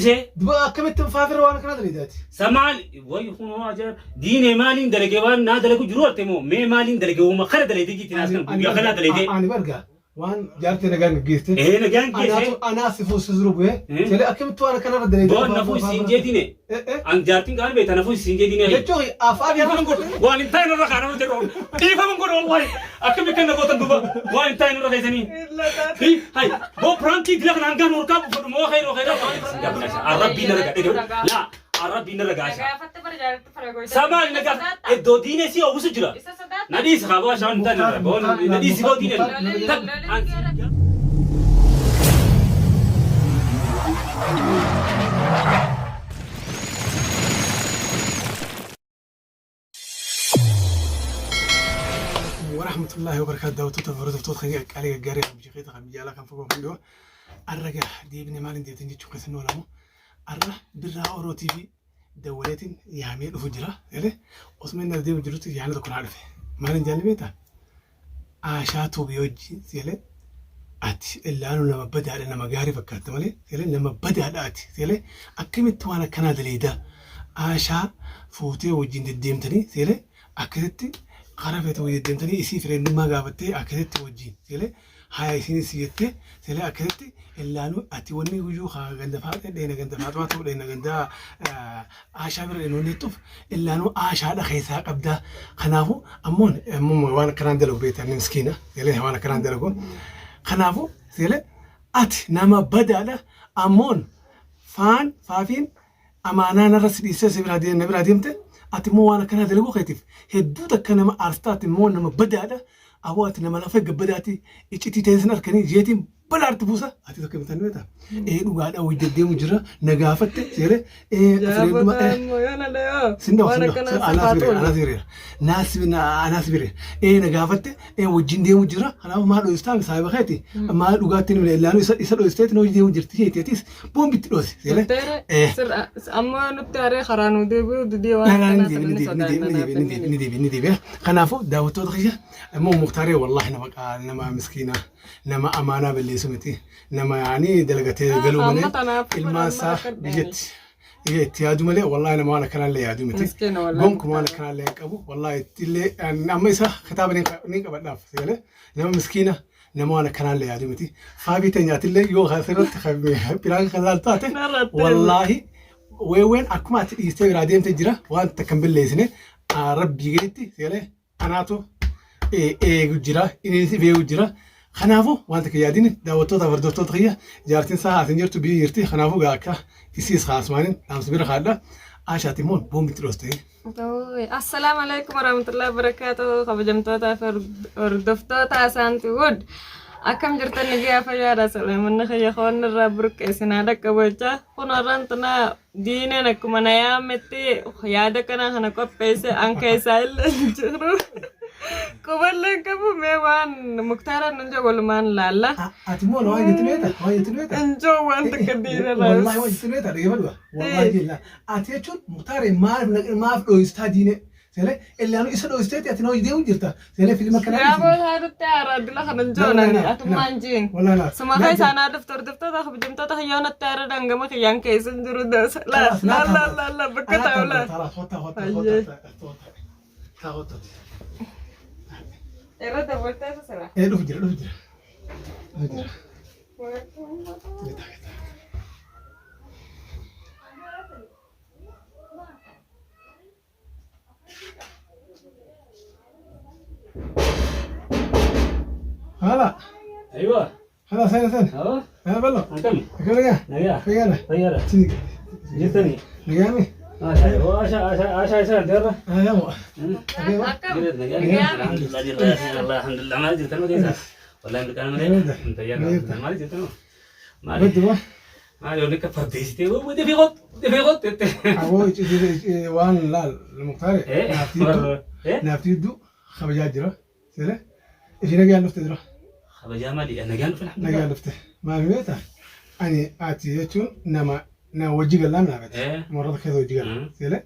Buqqisee. Duba akkamitti faafirra waan akkanaa daleedaati? Sa maal way kunoo ajaa'ib diinee maaliin dalagee waan naa dalagu jiru arte moo mee maaliin dalagee uuma kana dalagee jiitti naas kan guyyaa kanaa dalagee. Ani barga waan jaartee nagaan gaggeessite. Ee nagaan geessee. Anaatu anaa si fuusisuu bu'ee. Sele akkamitti waan akkanarra daleedaa? Boon nafuu isiin jeetine. An jaartiin qaani beekta nafuu isiin jeetine. Jechuun afaan Dhiifama godhu waan hin taane irra kaanama jedhu dhiifama godhu wallahi akkami kan namoota duuba waan hin taane irra keessanii. Hi hay boo prankii dila kana hangaan horkaa fudhu moo khayro khayro arrabbii narra gadhe la arrabbii narra gaasha. Gaafatte bara jaalatti fara goota. Samaan nagaa iddoo diinee si oowwisu jira. Isa sodaata. Na dhiisi haa boo ashaan hin taane irra boo na dhiisi boo diinee. Tak warahmatullahi wabarakatuh daawwattoota fi hordoftoota kan qaqqaalee gaggaarii kan biyya keessa kan biyya alaa kan fagoo kan dhiyoo arra gaa deebine maaliin deebiten jechuun keessan oolamu arra birraa oroo TV dawwaleetiin yaamee dhufu jira jedhe osuma inni as deemu jirutti yaadni tokko naa dhufe maaliin jaalli beektaa Aashaa Tuubii wajjin seele ati illaanu nama badaadha nama gaarii fakkaatta malee seele nama badaadha ati seele akkamitti waan akkanaa daleeyda Aashaa fuutee wajjin deddeemtanii seele akkasitti karaa feete wajjin deddeemtanii isii fireendummaa gaafattee akkasitti wajjin seele haya isiinis si jettee seele akkasitti illaanu ati wanni guyyuu kaa ganda faaxee dheena ganda faaxumaa ta'uu dheena ganda Aashaa bira hin oollettuuf illaanuu aashaadha keessaa qabda. Kanaafuu ammoon ammoo waan akkanaan dalagu beektaa inni miskiina seelee waan akkanaan dalagu. Kanaafuu seelee ati nama badaadha ammoon faan faafiin amaanaa narra si dhiistee si biraa deemte na biraa deemte ati immoo waan akkanaa dalaguu keetiif hedduu takka nama aarsitaa ati immoo nama badaadha aboo ati nama lafa gabbadaati iccitii ta'ee sin arkanii jeetiin Balaarti buusa ati tokko bitan beekta. Ee dhugaadha wajji deddeemu jira na gaafatte seere ee fireenduma ee sin dhawu sin dhawu anaas bire anaas bire naas anaas bire ee na gaafatte ee wajjin deemu jira kanaaf maa dho'istaa saahiba keeti maa dhugaatti ni ilaalu isa isa dho'isteeti na wajji deemu jirti keeti atis boombitti dhoosi seere ee Amma nutti haree karaa nu deebi'u didee waan Ni akkanaa deebi sana ni ni deebi ni deebi ni deebi ni deebi ni deebi ni deebi kanaafuu daawwattoota kiyya immoo muktaaree wallahi nama nama miskiinaa nama amaanaa balleessu miti nama yaani dalagatee galuu malee Amma tanaaf ilmaan isaa amma biyyatti itti yaadu malee wallahi nama waan akkanaa illee yaadu miti Miskiina wallahi. gonkuma waan akkanaa illee hin qabu wallahi illee amma isa kitaaba ni qabadhaaf sagalee nama miskiina nama waan akkanaa illee yaadu miti faabii teenyaatillee yoo asirratti biraan kan laaltu taate Narratti. wallahi weewween akkuma ati dhiistee biraa deemte jira waan takka hin balleessine rabbii gaditti sagalee anaatu eegu jira innis if eegu jira kanaafuu waan takka yaadin daawwattoota hordoftoota kiyya jaartiin isaa haasin jirtu biyya jirti kanaafuu gaa akka isiis haasmaanin dhaamsa bira kaadha aashaati immoo boombitti dhooste. Assalaamu alaikum warahmatullahi wabarakatuh kabajamtoota fi hordoftoota Asaanti Wood akkam jirtan nagayaa fayyaadha salaamanni kiyya koon irraa burqe isin haa dhaqqabu jechaa kun har'aan tanaa Diineen akkuma na yaametti yaada kana kana qopheesse an keessaa illee hin jiru. Quballee hin qabu mee waan muktaaraan nun jedhu walumaan laalla. Ati immoo waan jettu beekta waan jettu beekta. Hin jiru waan takka diinarraa. Wallaahi waan jettu beekta dhaggeeffadhu. Wallaahi jella. Ati jechuun muktaaree maaf maaf dhooyistaa diinee. Sele illaanu isa dhoysteeti ati na deemu jirta. Sele filma kana Yaa boodaa nutti haaraa dila kana hin joonani atummaan jiin. Suma keessaa naa dhufte hordoftoota kabajamtoota kiyyoo natti haara dhangama kiyyaan keessa hin jiru laal laal laal laal laal bakka taa'u laal. Irra dabaltee isa sira. Ee dhufu jira dhufu jira. Dhufu jira. هلا ايوه هلا سهلا سهلا ها هلا بلا انتم كيف لك نجا فيانا طيارة سيدي جبتني نجامي عشا عشا عشا عشا ديرة اه يا مو جبت نجا الحمد لله جل الله الحمد لله ما جبت ما والله انت كان مريض انت يا ما جبت ما بدو Maali wanni akka fardeessitee wuu dafii qottu dafii qottu jette. Aboo waan laal muktaare naaf didduu kabajaa jira. Sile ishii nagaan dhufte dura. Kabajaa maali nagaan dhufe Nagaan dhufte. Maal beekta ani ati jechuun nama na wajji gallaan naa beekta. Warra keessa wajji gala. Sile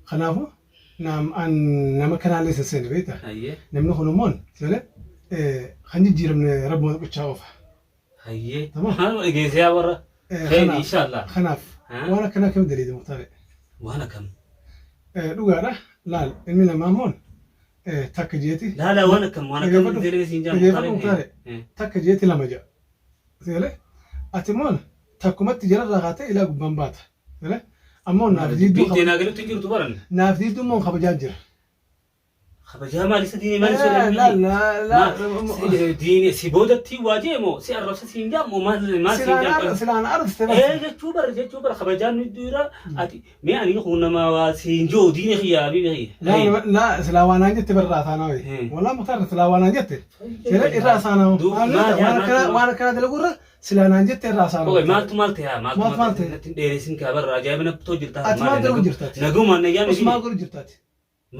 kanaafuu nama kanaallee sasseene beekta. Namni kun immoo sile kan jijjiiramne rabbuma tokkichaa qofa. Hayyee. Tamam. Maaluma dhageessee yaa warra. Khayri inshallah. Kanaaf Waan akkanaa akkamitti daleeyda Muktaare? Waan akkam. Dhugaadha. Laal ilmi namaa immoo takka jeeti. Laala waan akkam waan akkam Dhageeffadhu. deelee siin jaa Dhageeffadhu Muktaare. Muktaare. Takka jeeti lama ja'a. Seelee ati immoo takkumatti jalarraa kaatee ilaa gubbaan baata. Seelee ammoo naaf diidduu Dubbiin teenaa galutti hin jirtu baran. Naaf diidduu immoo kabajaa jira. Kabajaa maali isa diinee maali isa Laal laal diinee si boodatti waa jee moo si arrabsa siin jaa moo maal maal siin jaa. Silaan arrabsite Ee jechuu bar kabajaan nu dura ati mee ani kun nama waa siin joo diinee kiyya habiibi kiyya. Laa silaa waan aan jette barraa saanaa wayi. Walaa Muktaar silaa waan aan jette. Sila irraa saanaa waan akkana dalagurra silaa naan jette irraa saanaa. Oye maaltu maal ta'e maaltu Maaltu maal ta'e? Natti hin dheeressin kaa barra ajaa'iba natti jirta. Ati maal dalagu jirta ati? Nagumaan nayyaa Os maal godhu jirta ati?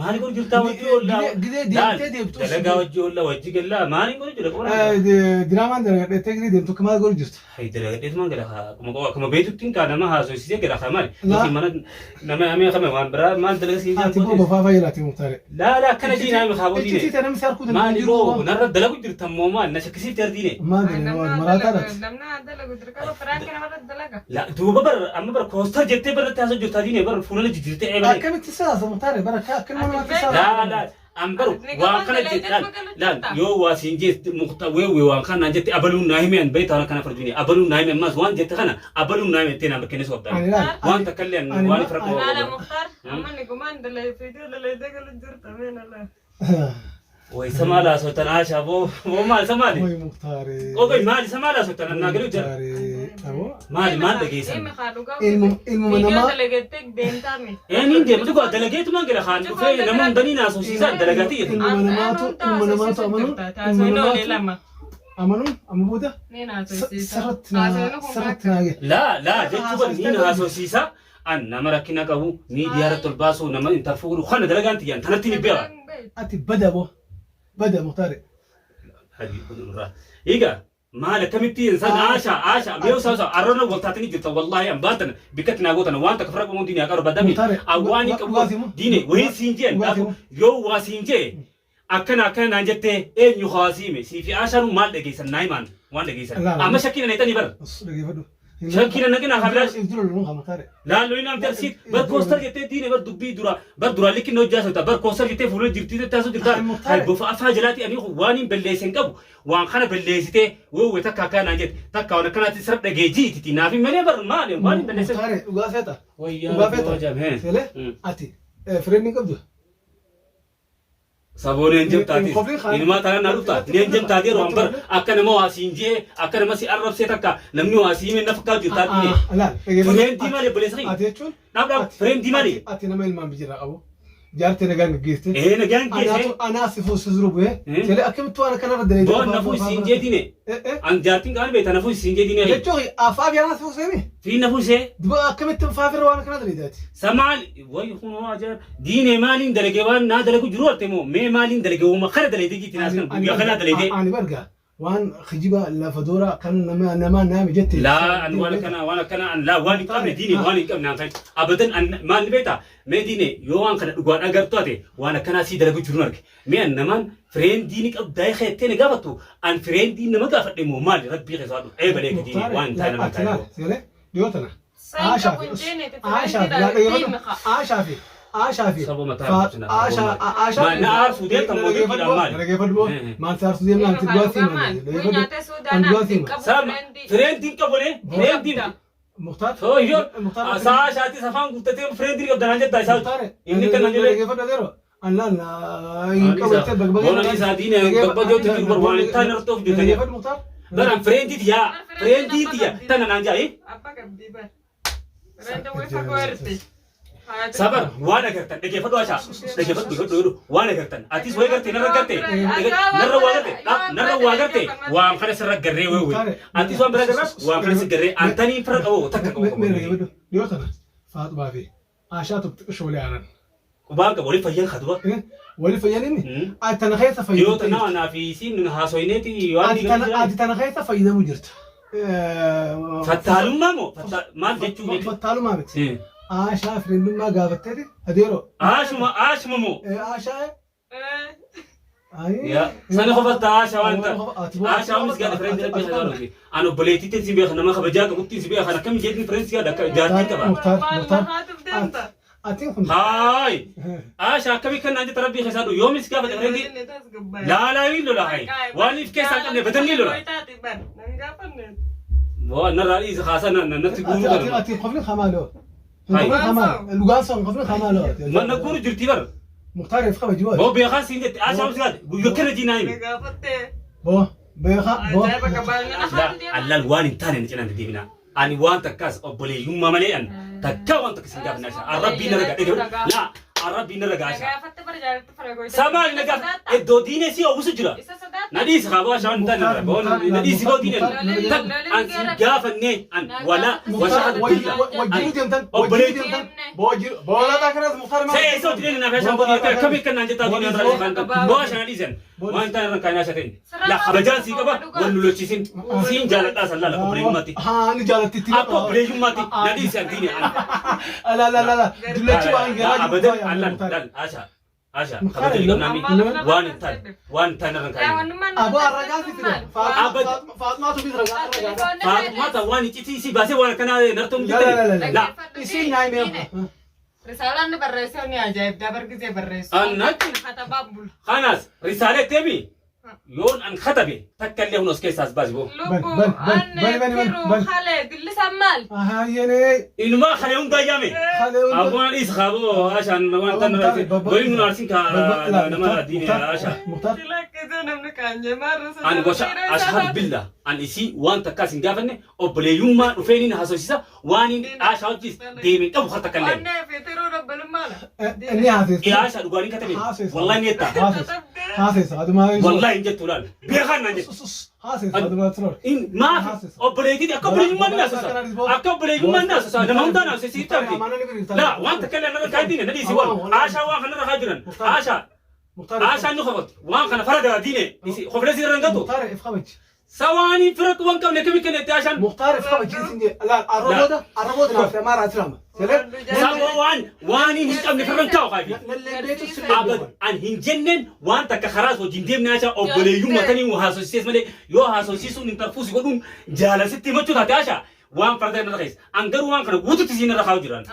Maali godhu jirtaa wajji oollaa? Gidee deemtee deemtu. Dalagaa wajji oollaa wajji gallaa maali godhu jira qola? Diraamaan dalagadheettee gidee deemtu akka maal godhu jirta? Hay dalagadheet maan gala haa akkuma qofa akkuma beektutti kaa nama haasofsiisee gala haa maali? Yookiin mana nama amee kame waan biraa maal dalaga siin Ati boo bofaa fayyadaati Muktaare. Laala akkana jiin ame haa Iccitii boodiine. ta'e namni si harkuu danda'u Maali jiru. boo narra dalagu jirta moo maal na shakkisiifte ardiine. Maal jedhama waan maraataadhaati. Namni dalagu dirqama prank namarra dalaga. La duuba bar amma bar koostar jettee barratti haasoo jirtaa diine bar fuulala jijjiirtee eegalee. Akkamitti siyaasa Muktaare bara akka nama namaatti siyaasa. Laa laa an baru waan kana jette laal laal yoo waa siin jette mukta weewee waan kana naan jette abaluun naa hime an beektaa waan kana farjuuni abaluun naa hime ammas waan jette kana abaluun naa hime ittiin aan bakkeenya soobdaan. Ani laal. Waan takka illee an waan ifra Laala Muktaar amma ni gumaan dalay fiidiyoo dalay galu jirta meen ala. Way sama laa sotan Aashaa boo boo maal isa maali? Way Muktaare. Qoqoy maal isa maal sotan annaa galuu jira. Muktaare. Aboo. Maali maal dhageessan? Ilmuma Fiidiyoo namaa. dalagettee deemtaa mi? Eenyuun deemu dhugaa dalageetumaan gara kaan dhufee nama hundanii naasofsiisan dalagatii jedhu. Ilmuma namaatu ilma namaatu amanuun ilma namaatu lama. amanuun amma booda Ni naasofsiisa. sirriitti naa sirriitti naa gahe. Laa laa jechuu bari ni naasofsiisa. An nama rakkina qabu miidiyaa irratti ol baasu nama intarfuu godhu kana dalagaan tiyyaan tanatti ni beeka. Ati bada boo bada Muktaare. Egaa maal akkamitti insan Aashaa Aashaa mee osoo osoo arroona waltaatanii jirta wallaahi an baatan bikkatti naa gootan waan takka fira qabuun diinee akka barbaadame awwaanii qabu diinee wayii siin jeen yoo waa siin jee akkana akkana naan jettee eenyu hawaasiime sii fi Aashaan maal dhageessan naa himaan waan dhageessan amma shakkiin ana hixanii bara Dhageeffadhu. Shakkiin ana qinaa habiraas If dura loluun qaba Muktaare. Laallo inni amte arsiit bar koostar jettee diine bar dubbii dura bar dura likki hojjaa sota bar koostar jettee fuula jirtii jettee asoo jirtaa hay bofa afaa jalaati ani waan hin balleessin qabu waan kana balleessitee weewwe takka akka naan jette takka waan akkanaatti sirra dhageejii ititi naaf hin malee bar maali waan hin balleessin. Muktaare dhugaa feeta. Wayyaa Dhugaa feeta. hojjame. Seelee ati fireen ni qabdu. Sabooneen jemtaati. Hin kofliin kaan- Inumaa taanaan naa dhufta. Neen jemtaati yeroo an bar akka nama waa siin jee akka nama si arrabsee takka namni waa si hime na fakkaatu jirtaa diine. Laal dhageeffadhu. Fireentii maali obboleessa kiyya? Ati jechuun. Dhaab dhaab fireentii maali? Ati nama ilmaan bijirraa qabu. Jaartee nagaan gaggeessite. Ee nagaan geesse. Anaatu anaa si fuusis dura bu'ee. Seelee akkamitti waan akkanarra dalagde. Boon nafuu siin jee diine. An jaartiin qaani beekta nafuu siin jee diine. Jechuun afaaf yaanaa si fuusee mi? Fi nafuu see. Duba akkamitti faafirra waan akkanaa dalagde ati? Samaal way kunoo ajaa'ib diine maaliin dalage waan naa dalagu jiru arte moo mee maaliin dalage uuma kana dalagde jitti naas kan guyyaa kana dalagde. Ani barga waan kijiba lafa doora kan nama nama naami jette. Laa an waan akkana waan akkana an laa waan hin qabne diine waan hin qabne an kan abadan an maal ni beektaa mee diine yoo waan kana dhugaan agartu ate waan akkanaa sii dalagu jiru arge mee an namaan fireendii ni qabdaa keettee na gaafattu an fireendii nama gaafadhe moo maali rabbii keessa haadhu ee balee diine waan hin taane nama hin taane. Seelee dhiyoo tana. Saayinka kun jeene Aashaa fi Aashaa fi Saba mataa Fa- arrabsina, Aashaa maal? Aashaa Maal na aarsuu deemta moo dirqiidhaan maali? Dhaggeeffadhu boo. Maal si aarsuu deemna anti dhugaa sii maali? Dhaggeeffadhu. An dhugaa sii maali? Sama fireentiin qabone fireentiin Muktaar. Sooyyoo Muktaar. saa shaatii safaan guuttatee fireentiin qabda naan jettaa isaa Muktaar. inni kan naan jedhe Dhaggeeffadhu adeero. An laal hin qabu jettee bagbagee. Boona isaa diina bagbagee jiru bar waan hin taane irratti of jirtanii. Dhaggeeffadhu Muktaar. Baran fireentii yaa fireentii yaa tana naan jaayi. Abbaa qabdii bar. Reenda way fagoo erti. Sabar waan agartan dhaggeeffadhu Ashaa dhaggeeffadhu dhaggeeffadhu jedhu waan agartan atis way garte narra garte narra waa garte narra waa garte waan kana sirra garree way way atis waan bira garra waan kana si garree antanii fira qabu takka qabu Mee dhaggeeffadhu. Dhiyoo tana Faaxumaa fi Aashaa tokko xiqqoo walii aanan. Qubaan qabu waliin fayyaan kaduba. Wali fayyaan inni ati tana keessa Yoo fayyadamtee tana jirta. anaa fi isiin haasoineeti waan Ati tana ati tana keessa fayyadamuu jirta. Fattaalummaa moo maal jechuu jechuudha. Fattaalummaa miti. Aashaa fireenyummaa gaafatteeti adeeroo. Aashuma aashuma moo Aashaa Yaa sana qofa Aashaa waan ta'a. Aashaa waan misgaadha friend rabbii kan gaafate. Ani obboleettiitti si beeka, nama kabajaa qabutti si beeka, akkam jeetiin friend si gaadha akka jaartii qaba. Muktaar, Muktaar. Haatuuf deemta. Atiin kun. Haay! Aashaa akkamii kan naan jette rabbii keessaa dhufu yoomis gaafate friend laalaa hin lola haay. Waan if keessaa hin qabne badanni lola. Waa narraa dhiisa haasaa natti guuruu kana. Ati qofni kamaaloo. Haay. Dhugaan son qofni kamaaloo. Na guuru jirtii bar. Muktaar if kabajuu. Boo beekaa siin jette Aashaa waan misgaadha guyyaa kana jiinaa himi. Boo beekaa boo. Allaal waan hin taane na cinaan deddeebinaa. Ani waan takkaas obboleeyyummaa malee an takkaa waan takka sin gaafannaa isaa. Arrabbii narra ga'a. Laa arrabbii narra ga'a isaa. Samaal na gaafa iddoo diinee si oowwisu jira. Na dhiisi haa boo ashaan hin taane boo na dhiisi boo diinee. Tak an sin gaafannee an wala washaa billa. Wajjin deemtan. Wajjin deemtan. Boo boo laataa kanas Muktaar maal. Se'ee soo diinee naaf ashaan boo diinee akkamii kan naan jettaa diinee irraa kan ta'an boo ashaan dhiisan waan hin taane irra kan nyaasha ta'in. La kabajaan sii qaba wal nu lolchiisin siin jaaladhaa san laala obboleeyyummaatti. Haa ni jaalatti. Akka obboleeyyummaatti na dhiisi an diinee an. Ala ala ala dullachi waan garaa jiru. Abadan allan dal Asha Asha kabaja ni qabnaami waan hin taane waan hin taane irra hin kaa'in. Aboo arragaa si fide. Faatmaatu bis ragaa arragaa. Faatumaa ta'an waan iccitii si baasee waan akkanaa nartoon jettani. La Isin naayimee. Risaalaan ni barreessee ni ajaa'ibdaa bargisee barreessu. Annatti. Katabaa bula. Kanaas risaalee teemi yoon an katabe takka illee hun os keessaas baasi boo. Lubbuu Bal, bal, anne bal, bal, bal, firuu bal. halee dillisaan maal? Ahaayyenee. Inumaa kalee hundaa yaame. Kalee hundaa. Abuun dhiis kaaboo Ashaan waan tan goyin hun arsin ka nama diine Asha. Muktaar. Lakkisee namni qaanyee maarra An gosa ashhadu billah an isii waan takkaas hin gaafanne obboleeyyummaa dhufeeniin haasofsiisa waan hin Aashaa wajjis deemee qabu har takka illee. Onnee fi tiruu dabbalummaadha. Inni haaseessa. Ee Aashaa dhugaan hin katabe Haaseessa. wallahi ni jetta Haaseessa. Haaseessa. Adumaa. wallahi hin jettu laal beekaan naan jettu. Haaseessa. Adumaa turoor. In maaf obboleettiin akka obboleeyyummaan ni haasofsa akka obboleeyyummaan ni haasofsa nama hundaan haasofsa sitti argi. Laa waan takka illee narra kaa'in na dhiisi waan Aashaa waan kanarra kaa jiran Aashaa Aashaan ni kofalti waan kana fara diine koflee si irra hin gatu. Muktaar if kabaji. Sawaanii fira waan qabne kami kennetti Aashaan. Muktaar if kabaji isin jee. Laal arraboota arraboota naaf amaaraa tirama. Saboo waan waan hin qabne firran kaa'u kaafi. Nallee beetu sirrii. Abad an hin jenneen waan takka karaas wajjin deemne Aashaa obboleeyyummaa tanii haasofsiises malee yoo haasofsiisuun hin tarfuusi godhuun jaalasitti himachuu taate Aashaa waan farda irra keessa. An garuu waan kana guututti siin irra kaa'u jiran.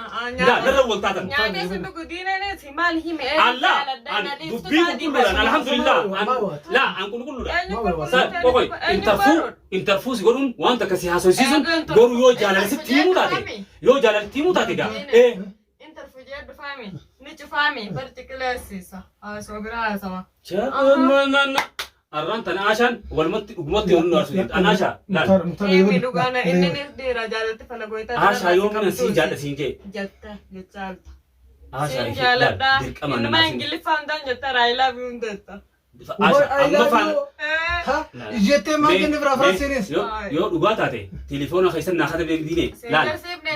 Laa narra wal taatan. Nyaatee si dhugu diineenis maal hime? Allah an dubbii qulqulluudhaan alhamdulillah an laa an qulqulluudha. Qoqoy intarfuu si godhuun waan takka si haasofsiisuun garuu yoo jaalalsitti himuu taate yoo jaalalsitti himuu taate gaa ee Intarfuu jee dhufaami ni cufaami barci qileessiisa haasoo biraa haasawa. Arraan tana Aashaan walumatti dhugumatti wal nu aarsu an Aashaa laal Himi dhugaana inni ni dhiira jaalatti fala goytaa. Aashaa yoo mana siin jaadha siin jee Jetta jechaalta. Aashaa Siin ishee laal jaaladha. dirqama Innumaa nama siin Ingiliffaan hundaan jetta I love you hundetta. Aashaa amma faana Jettee maal jenne biraa firaasiinis. Yoo dhugaa taate telefoona keessan naa katabee diine laal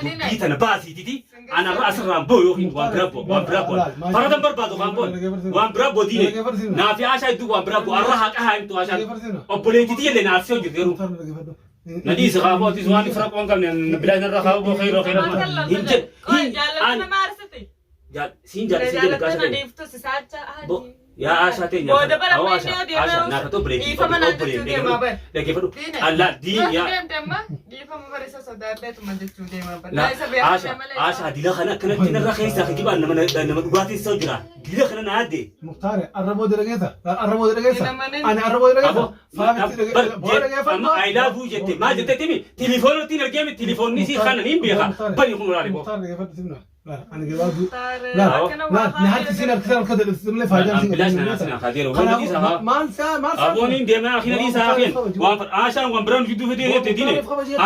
dubbii tana baasiititi anarra asirraan boo yookiin waan biraa boo waan biraa boo faradan barbaadu waan boo waan biraa boo diine naa fi Aashaa hedduu waan biraa boo arra haqa haa himtu Aashaan obboleettiiti illee naaf si hojjetu yeroo na dhiisi haa bootis waan fira qoon qabne bilaa narra haa boo khayra khayra hin jedhu Qoy hin jaalatti an nama aarsiti. siin jaadha siin jedha Jaalatti gaasha na ta'e dhiiftu si saacha. Yaa Aashaa teenya Booda bara awwa inni Aashaa yoo deemee Aashaa naaf ta'u bileetii dhiifama naan jechuu deemaa bara. dhaggeeffadhu Diine. Allah diin yaa Deemte amma dhiifama bara isa sodaadheetuma jechuu deemaa bara. La Isa beekamte Aashaa malee. Aashaa dila kana akkanatti narra keessaa kijibaan nama nama dhugaatiin isa jira dila kana na adde Muktaar arraboota dhageessa. Arraboota dhageessa. Hin Ani arraboota dhageessa. Abo Faafitti bar booda dhageeffadhu. amma I love you jette maal jette timi telefoona ittiin argee telefoonni si kana niin beeka bani kun olaale boo Muktaar dhageeffadhu simna. Ani gabaabduu. Taare Laal akkana laal waa ni harki siin harki harka dadhabsiisu malee faayidaan siin Bilaash na naasina kadeero waan dhiisa haa Maal saa maal saa. Aboon hin deemaa akina dhiisa haa keen waan Aashaan waan biraan gidduu fedee jette diine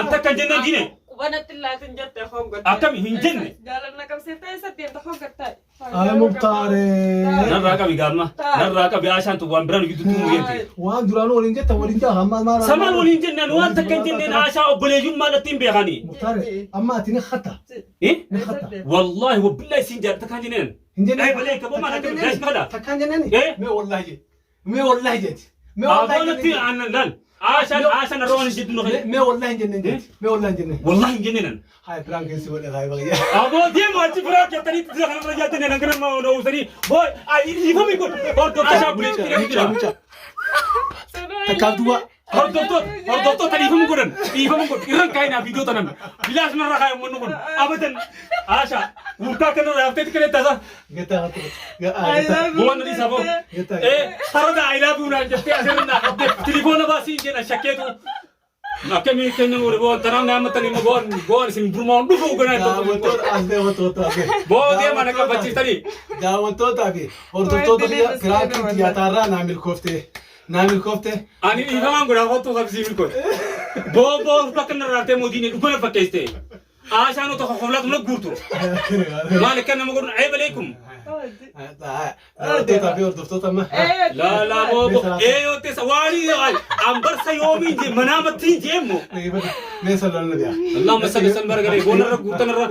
an takka hin jenneen diine Qubanatti laatin jette hoggatte. Akkami hin jenne. Jaalanna qabsiiftee isa deemte hoggatta. Ay Muktaare. Narraa qabi gaamma narraa qabi Aashaan tun waan biraan gidduu tumu jette Waan duraanuu waliin jettan waliin jaa hamma maal. Samaan waliin jennaan waan takka hin jenneen Aashaa obboleeyyummaa dhatti hin beekanii. Muktaare amma ati ni hatta. Eh? Ni hatta. Wallahi wabillahi siin jaadha takka hin jenneen. Hin jenneen. Ay balee kaboo maal akka bilaash kada. Takkaan jenneen. Eh? Mee wallahi jee. Mee wallahi jeeti. Mee wallahi Aboonatti jenneen. aannan laal. Aashaan aashaan irra waan hin jedhu nu Mee wallahi hin jenne jetti. Mee wallahi hin jenne. Wallahi hin jenne nan. Hayi prank si godhe hayi bagayya. Aboo deemu achi biraa jettanii dila kanarra jaattanii nan kana nama uwwisanii. Boo dhiifama hin godhu. Hordoftoota Aashaa bulee Mucaa mucaa. Takkaaf duwwaa. Hordoftoota hordoftoota dhiifama godhan dhiifama godhu irran kaayinaa viidiyoo tanan bilaash narra kaayu uummanni kun abadan Aashaa wurkaa kanarra hafteetti kan itti haasa. Gataa hattu. Gataa. Bu'aan dhiisaa boo. Ee farada I love you naan jettee asirra naa qabdee tilifoona baasii jedhan shakkeetu. Akkamii kennan wali bu'aan tanaan naa mattanii immoo bu'aan bu'aan isin durmaan dhufu ganaa tokko. Daawwattoota as daawwattoota as. Boo deemaa na qabbachiiftanii. Daawwattootaa fi hordoftoota kiyya prankiin tiyaataarraa naa milkooftee. Naa milkooftee. Ani dhiifamaan godhaa kottuu qabsii milkooti. Boo boo bakka narraa haftee mootiin dhugana fakkeessite. Aashaan otoo kokolatu na guurtu. Maal akka nama godhun ceeb aleekum. Daawwattootaa fi hordoftoota amma. Laa laa boo boo ee yoo teessa waanii ambarsa yoomiin jee manaamattiin jeemmo. Mee sallaan nabiyaa. Allahumma salli salli baraka alayhi boonarra guutanarra.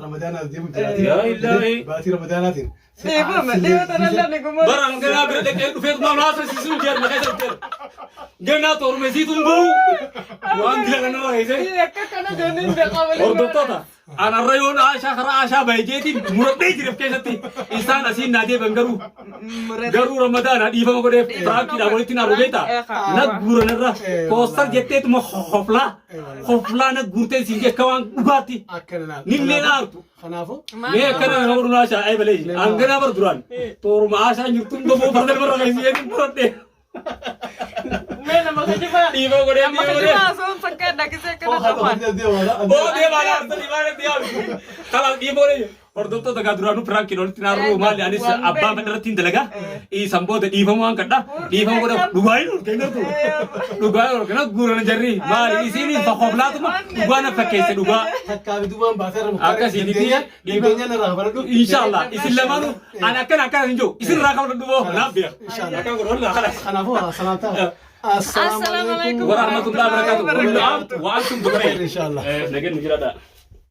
Ramadaanaaf deemu jiraati. Yaa ilaahi. Baatii Ramadaanaatiin. Dhiifama dhiyoo tanallee ni gumoota. Bara ganaa bira dhaqee dhufeetu maal haasofsiisuun jeer maqaa isa dhufeera. Ganaa toormesiituun bahu waan dila kanarra keessee. Akka kana jooniin beekaa waliin. Hordoftoota anarra yoon aashaa karaa aashaa bahe jeetiin muradhee jireef keessatti isaan asiin naa deeban garuu garuu ramadaana dhiifama godheef prankiidhaan walitti naa rubeeta na guuranirra koostar jetteetuma hoflaa hoflaa na guurtee siin jee akka waan dhugaatti Akkana naa. nillee na aartu. Kanaafuu. Mee akkana nama godhu aashaa ay balee hanganaa bar duraan tooruma aashaa jirtuun goboo farda namarra keessi jeetiin muradhee Mee nama kijibaa. dhiifama godhee Nama dhiifama godhee. kijibaa osoo hin fakkaadha gisee akkana dhufan. Boo deemaa laata dhiifama dhiifama. Kalaas dhiifama godhee. Hordoftoota gaa duraanuu prankiin walitti naarruu maali anis abbaa fedha irratti hin dalagaa. Isan booda dhiifama waan kadhaa dhiifama godha dhugaa hin olkeen gartuu dhugaa hin olkeen guurana jarri maali isiin hoflaatuma dhugaa na fakkeesse dhugaa. Takkaa fi duubaan baatee irra Akkasii miti. Dandeenya irraa kafaladhu. Inshallah isin lamaanuu ani akkana akkana hin jiru isin irraa kafaladhu boo naaf beeka. Inshallah. Akkan godhu wallah khalas. Kanaafuu salaamtaa. Assalaamu alaikum Warahmatullahi wabarakatuh. Kullu aam wa antum bi khair. Inshallah. Nageen nu jiraadha.